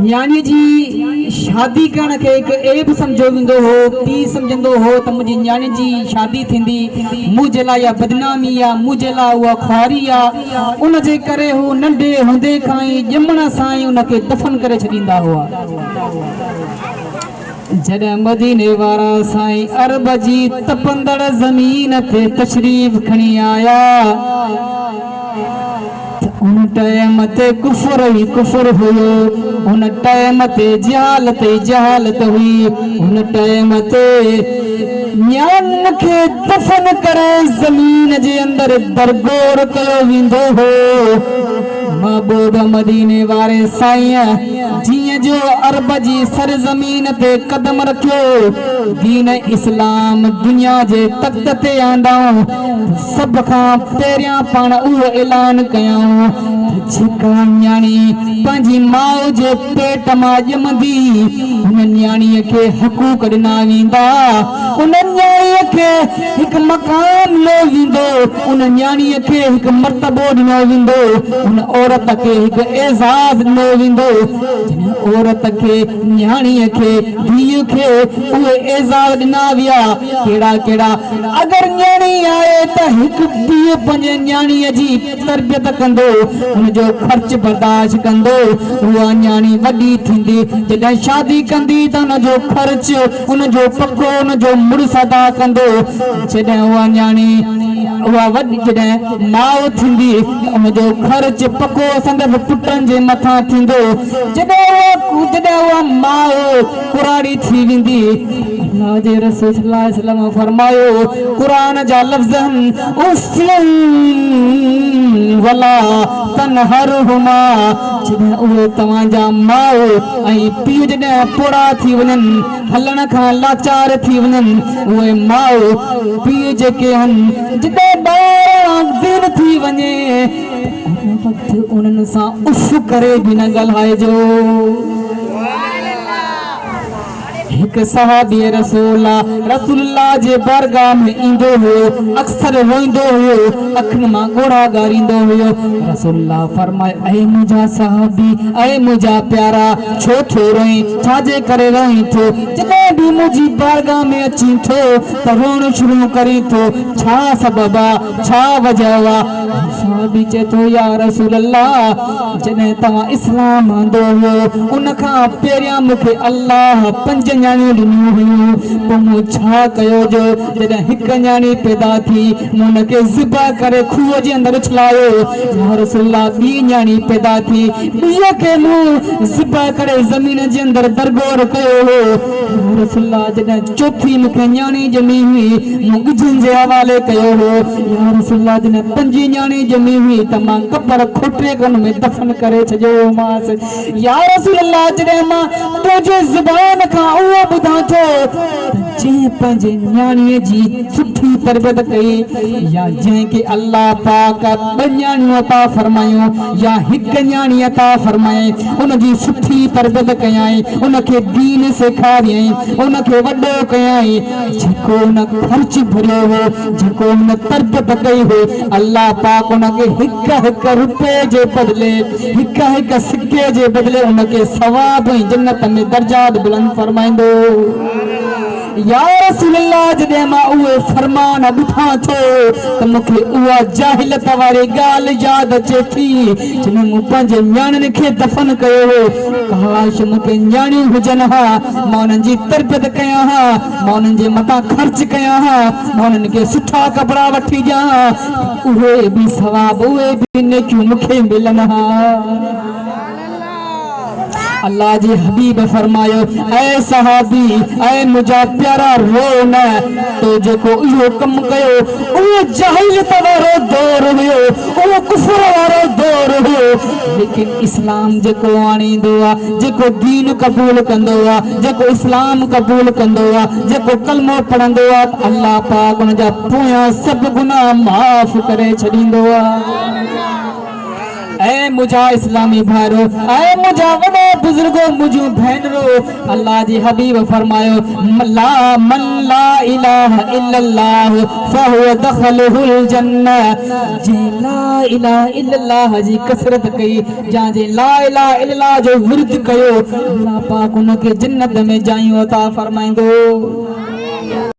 نياڻيء جي شادي ڪرڻ کي هڪ عيب سمجهيو ويندو هو. پيء سمجهندو هو ته منهنجي نياڻي جي شادي ٿيندي، مون جي لاء اها بدنامي آ، مون جي لاء اها خواري آ. ان جي ڪري هو ننڍي هوندي کان ئي ڄمڻ سان ئي ان کي دفن ڪري ڇڏيندا هئا. جڏهن مديني وارا سائين عرب جي تپندڙ زمين تي تشريف کڻي آيا ته ان ٽائيم تي ڪفر ئي ڪفر هيو، ان ٽائيم تي جهالت ئي جهالت هئي، ان ٽائيم تي نياڻين کي دفن ڪري زمين جي اندر درگور ڪيو ويندو هو. محبوب مديني واري سائينء جيئن جو عرب جي سرزمين تي قدم رکيو، دين اسلام دنيا جي تخت تي آندائون ته سڀ کان پهريان پاڻ اهو اعلان ڪيائون ته جيڪا نياڻي پنهنجي ماء جي پيٽ مان ڄمندي، ان نياڻيء کي حقوق ڏنا ويندا، ان نياڻيء کي هڪ مقام ڏنو ويندو، ان نياڻيء کي هڪ مرتبو ڏنو ويندو، ان عورت کي هڪ اعزاز ڏنو ويندو، جڏهن عورت کي، نياڻيء کي، ڌيء کي اهي اعزاز ڏنا ويا، ڪهڙا ڪهڙا؟ اگر نياڻي آهي ته هڪ پيء پنهنجي نياڻيء جي تربيت ڪندو، ان جو خرچ برداشت ڪندو، اها نياڻي وڏي ٿيندي، جڏهن شادي ڪندي ته ان جو خرچ، ان جو پکو ان جو مڙس ادا ڪندو، جڏهن اها نياڻي اها وڏي جڏهن ماء ٿيندي ته ان جو خرچ پکو سندس پٽن جي مٿان ٿيندو، جڏهن اها جڏهن اها ماء ڪراڙي ٿي ويندي ته الله جي رسول صلي الله عليه وسلم فرمايو قرآن جا لفظ آهن اف ولا تنهرهما جڏهن اهي توهان جا ماء ۽ پيء جڏهن پوڙها ٿي وڃن، هلڻ کان لاچار ٿي وڃن، اهي ماء پيء جيڪي آهن، جڏهن ٻار دين ٿي وڃي ته ان وقت انهن سان اف ڪري به نه ڳالهائجو. هڪ صحابي رسول رسول الله جي بارگاهه ۾ ايندو هيو، اڪثر روئيندو هيو، اکين مان ڳوڙها ڳاريندو هيو. رسول الله فرمايو، اي منهنجا صحابي، اي منهنجا پيارا، ڇو ٿو روئين، ڇا جي ڪري روئين ٿو؟ جڏهن به منهنجي بارگاهه ۾ اچين ٿو ته روئڻ شروع ڪرين ٿو، ڇا سبب آ، ڇا وجهه آ؟ صحابي چئي ٿو، يا رسول الله! جڏهن توهان اسلام آندو هيو، ان کان پهريان مون کي الله پنج نياڻيون ڏنيون هيون، پوء مون ڇا ڪيو جو جڏهن هڪ نياڻي پيدا ٿي، مون ان کي ذبح ڪري کوهه جي اندر اڇلايو. يا رسول الله! ٻي نياڻي پيدا ٿي، ٻيء کي مون ذبح ڪري زمين جي اندر درگور ڪيو هو. يا رسول الله! جڏهن چوٿين مون کي نياڻي ڄمي هئي، مون ڳجهن جي حوالي ڪيو هو. يا رسول الله! جڏهن پنجين نياڻي ڄمي هئي ته مان قبر کوٽي ان ۾ دفن ڪري ڇڏيو هومانس. يا رسول الله! جڏهن مان تنهنجي زبان کان اهو ٻڌان ٿو ته جنهن پنهنجي نياڻيء جي سٺي تربيت ڪئي يا جنهن کي الله پاڪ ٻه نياڻيون عطا فرمايون يا هڪ نياڻي عطا فرمايائين ان جي سٺي تربيت ڪيائين ان کي دين سيکاريائين ان کي وڏو ڪيائين جيڪو ان خرچ ڀريو هو جيڪو هن تربيت ڪئي هئي، الله پاڪ ان کي هڪ هڪ رپئي جي بدلي، هڪ هڪ سڪي جي بدلي ان کي ثواب ۽ جنت ۾ درجات بلند فرمائيندو. يا رسول الله جڏهن مان اهي فرمان ٻڌان ٿو ته مون کي اها جاهليت واري ڳالهه ياد اچي ٿي جڏهن مون پنهنجي نياڻين کي دفن ڪيو هو، ڪاش مون کي نياڻيون هجن ها، مان انهن جي تربيت ڪيان ها، مان انهن جي مٿان خرچ ڪيان ها، مان انهن کي سٺا ڪپڙا وٺي ڏيان ها، اهي به ثواب، اهي به نيڪيون مون کي ملن ها. الله جي حبيب فرمايو، اي صحابي، اي منهنجا پيارا رو نه، تو جيڪو اهو ڪم ڪيو، اهو جاهليت وارو دور هيو، اهو ڪفر وارو دور هيو، ليڪن اسلام جيڪو آڻيندو آ، جيڪو دين قبول ڪندو آ، جيڪو اسلام قبول ڪندو آ، جيڪو ڪلمو پڙهندو آ ته الله پاڪ ان جا پويان سڀ گناهه معاف ڪري ڇڏيندو آ. اي منهنجا اسلامي ڀائرو، اي منهنجا وڏا بزرگو، منهنجون ڀينرو، الله جي حبيب فرمايو، لا من لا اله الا الله فهو دخله الجنه، جنهن لا اله الا الله جي ڪثرت ڪئي، يا جنهن لا اله الا الله جو ورد ڪيو، الله پاڪ ان کي جنت ۾ جايون عطا فرمائيندو.